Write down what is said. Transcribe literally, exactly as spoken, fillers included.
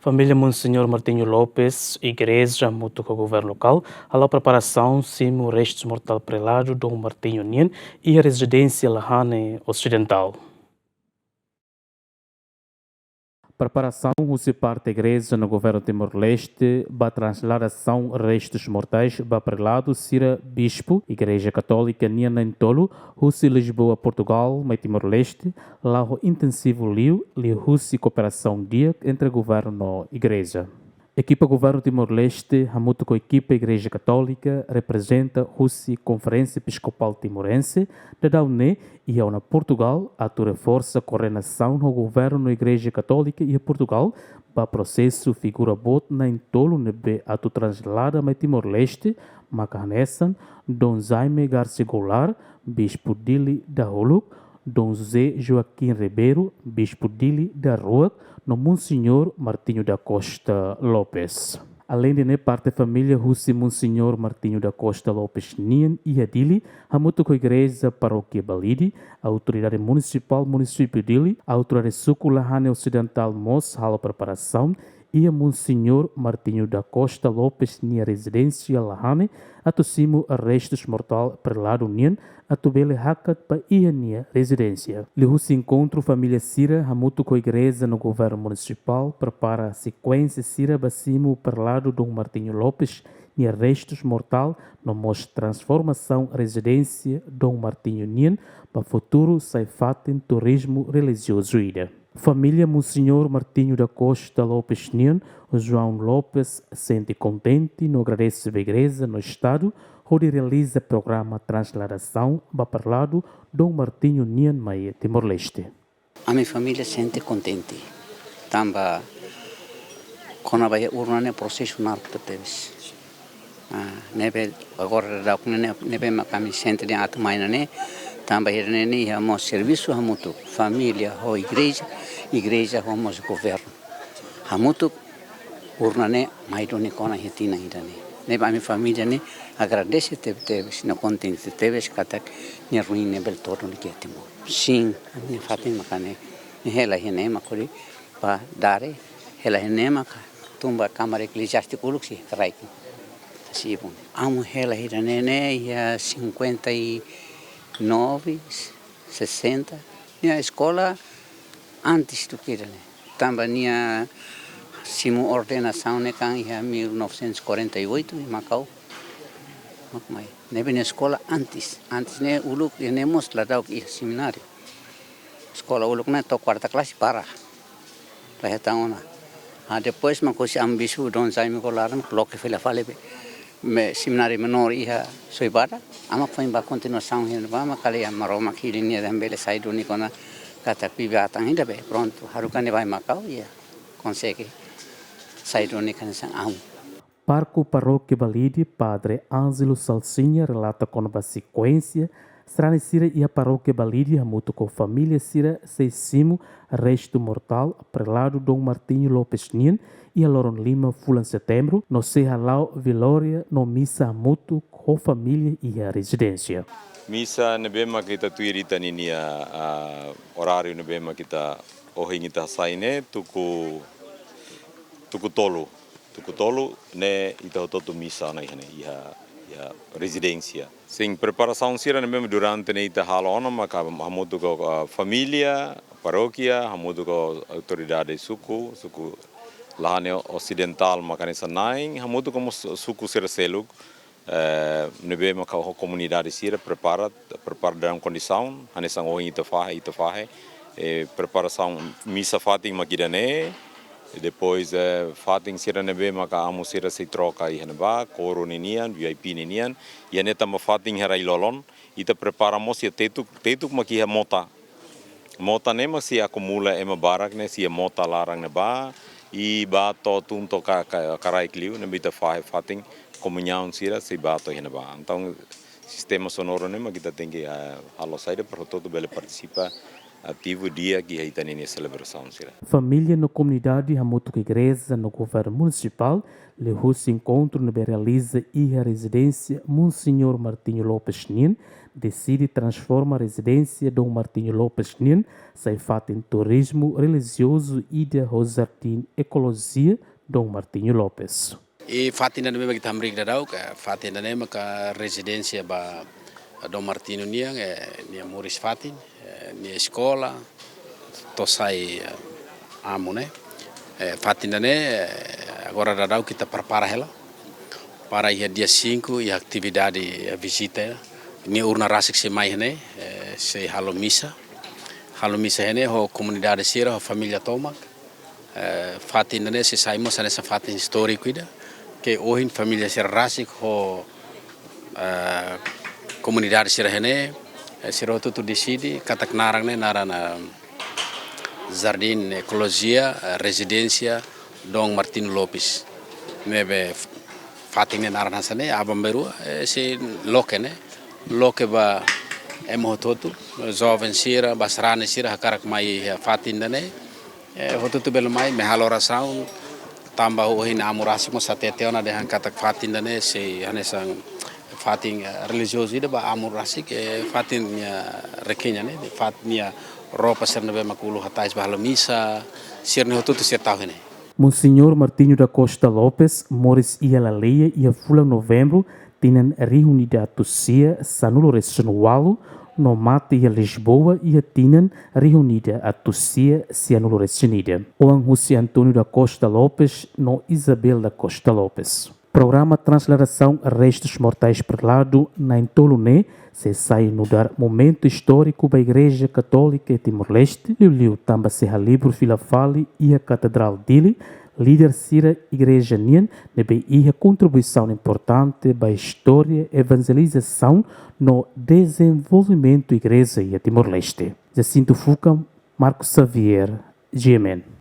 Família Monsenhor Martinho Lopes, Igreja hamutuk ho governu lokál hala'o preparasaun simu restus mortál preladu Dom Martinho nian iha rezidénsia Lahane Osidentál. Preparasaun husi parte Igreja no governu Timor-Leste ba transladasaun restus mortais ba preladu sira, bispu, Igreja Katólika nian na'in-tolu, husi Lisboa, Portugal, mai Timor-Leste, la'o ho intensivu liu, liuhusi kooperasaun di'ak entre governu no Igreja. Ekipa governu Timor-Leste hamutuk ho ekipa Igreja Katólika, reprezenta husi Konferénsia Episkopál Timorense, daudaun ne'e iha ona Portugal, atu reforsa koordenasaun ho governu no Igreja Katólika iha Portugal ba prosesu figura boot na'in-tolu ne'ebé atu translada mai Timor-Leste, maka hanesan Dom Jaime Garcia Goulart, bispu Dili dahuluk, Dom José Joaquim Ribeiro, bispu Dili daruak, no Monsenhor Martinho da Costa Lopes. Aleinde ne'e, parte família husi Monsenhor Martinho da Costa Lopes nian iha Dili, hamutuk ho Igreja Parókia Balide, Autoridade Munisipál Munisípiu Dili, Autoridade Suku Lahane Osidentál mós halo preparasaun iha Monsenhor Martinho da Costa Lopes nia rezidénsia Lahane, atu simu restus mortál preladu nian, atu bele hakat ba iha nia rezidénsia. Liuhusi enkontru, família sira hamutuk ho Igreja no governu munisipál prepara sekuénsia sira ba simu preladu Dom Martinho Lopes nia restus mortál, no mós transformasaun rezidénsia Dom Martinho nian ba futuru sai fatin turizmu relijiozu ida. Família Monsenhor Martinho da Costa Lopes nian, João Lopes, sente kontente no agradese ba Igreja no Estadu hodi realiza programa transladasaun ba preladu Dom Martinho nian mai Timor-Leste. Ami família sente kontente tanba kona-ba iha urna ne'e prosesu naruk tebes. Ah, ne'ebé agora daudaun ne'e, ne'ebé maka ami sente dehan atu mai ona ne'e, tanba ida-ne'e ne'e iha mós servisu hamutuk, família ho Igreja, Igreja ho mós governu. Hamutuk urna ne'e mai duni kona iha tinan ida-ne'e. Ne'ebé ami família ne'e agradese tebetebes no kontente tebes katak nia ruin ne'e bele to'o duni iha Timor. Sin, ami-nia fatin maka ne'e, nia hela iha ne'e mak hodi ba dare, hela iha ne'e maka tun ba Kámara Ekleziástika uluk sei kraik. Sei bun. Amu hela iha ne'e ne'e iha cinquenta e nove, sessenta. Nia eskola antes do que ne'e. Tanba nia simu ordenasaun ne'e kan iha mil novecentos e quarenta e oito em Macau. Mak mai. Ne'ebé nia eskola antes, antes ne'e uluk iha ne'e mós la daudauk iha semináriu. Eskola uluk ne'e to'o kuarta klase para. La hetan ona. Ah, depois mak husi amu bispu Dom Jaime Goulart mak loke fila fali be, me, semináriu menór iha Soibada. Amu mak foin ba kontinuasaun iha ne'ebá, mak kala iha Maromak hili nia dehan bele sai duni kona katak bibi-atan ida be, prontu, haruka nia bá Macau, iha konsege sai duni hanesan amu. Pároku Parókia Balide, Padre Ângelo Salsinha, relata kona-ba sekuénsia sarani sira iha Parókia Balide hamutuk ho família sira sei simu restu mortál preladu Dom Martinho Lopes nian iha loron lima fulan Setembru, no sei hala'o velóriu no misa hamutuk ho família iha rezidénsia. Misa ne'ebé mak ita tuir ita-nia, ah, oráriu ne'ebé mak ita ohin ita hasai ne'e tuku, tuku tolu. Tuku tolu ne'e ita hotu-hotu misa ona iha ne'e, iha, iha rezidénsia. Sin, preparasaun sira ne'ebé durante ne'e ita halo ona maka hamutuk ho, ah, família, parókia, hamutuk ho autoridade suku, suku Lahane Osidentál maka hanesan na'in, hamutuk ho mós suku sira seluk, eh, ne'ebé maka ho komunidade sira prepara, prepara dalam kondisaun, hanesan ohin ita fahe, ita fahe, eh, preparasaun misa fatin mak ida-ne'e, e depois, eh, fatin sira ne'ebé maka amu sira sei troka iha ne'ebá, kóru ninian, V I P ninian, iha ne'e tanba fatin iha rai-lolon, ita prepara mós iha tetuk, tetuk mak iha mota. Mota ne'e mak sei akumula ema barak ne'e, sei iha mota laran ne'ebá, i bá to'o tun to'o ka, ka, kraik liu, ne'ebé ita fahe fatin komuñaun sira sei bá to'o iha ne'ebá. Entaun, sistema sonoru ne'e mak ita tenke, ah, halo saida para hotu-hotu bele partisipa ativu di'ak iha ita-nia selebrasaun sira. Família no komunidade hamutuk ho igreja no governu munisipál liuhusi enkontru ne'ebé realiza iha rezidénsia Monsenhor Martinho Lopes nian, deside transforma rezidénsia Dom Martinho Lopes nian sai fatin turizmu relijiozu ida ho jardín ekolojia Dom Martinho Lopes. I fatin ida-ne'e maka ita hamriik daudaun, eh, fatin ida-ne'e maka rezidénsia ba Dom Martinho nian, eh, nia moris fatin, eh, nia eskola, to'o sai, eh, amu ne'e. Eh, fatin ida-ne'e, eh, agora daudaun ita prepara hela. Para iha dia cinco iha atividade, eh, vizita, eh. Nia urna rasik sei mai iha ne'e, eh, sei halo misa. Halo misa iha ne'e ho komunidade sira, ho família tomak. Eh, fatin ida-ne'e sei sai mós hanesan fatin istóriku ida, ke ohin família sira rasik ho, eh, komunidade sira iha ne'e, eh, sira hotu-hotu deside katak naran ne'e naran, eh, Jardín Ekolojia, eh, Rezidénsia Dom Martinho Lopes. Ne'ebé fatin ne'e naran hanesan ne'e, aban-bainrua, eh, sei loke ne'e, loke ba ema hotu-hotu, joven sira, ba sarani sira hakarak mai iha fatin ida-ne'e, eh, hotu-hotu bele mai, mai halo orasaun, tanba ohin amu rasik mós hatete ona dehan katak fatin ida-ne'e sei hanesan fatin, eh, relijiozu ida ba amu rasik, eh, fatin nia rekenha ne'e, fatin nia roupa sira ne'ebé mak uluk hatais ba halo misa, sira-ne'e hotu-hotu sira tau iha ne'e. Monsenhor Martinho da Costa Lopes moris iha Laleia iha fulan Novembru tinan rihun ida atus sia sanulu-resin-ualu no mate iha Lisboa iha tinan rihun ida atus sia sianulu-resin-ida. Oan husi António da Costa Lopes no Isabel da Costa Lopes. Programa transladasaun restus mortais preladu na'in-tolu ne'e sei sai nu'udar momentu istóriku ba Igreja Katólika iha Timor-Leste, liuliu tanba sei halibur fila fali iha Katedrál Dili, líder sira igreja nian ne'ebé iha kontribuisaun importante ba istória evanjelizasaun no dezenvolvimentu igreja iha Timor-Leste. Jacinto Fuca, Marcos Xavier, G M N.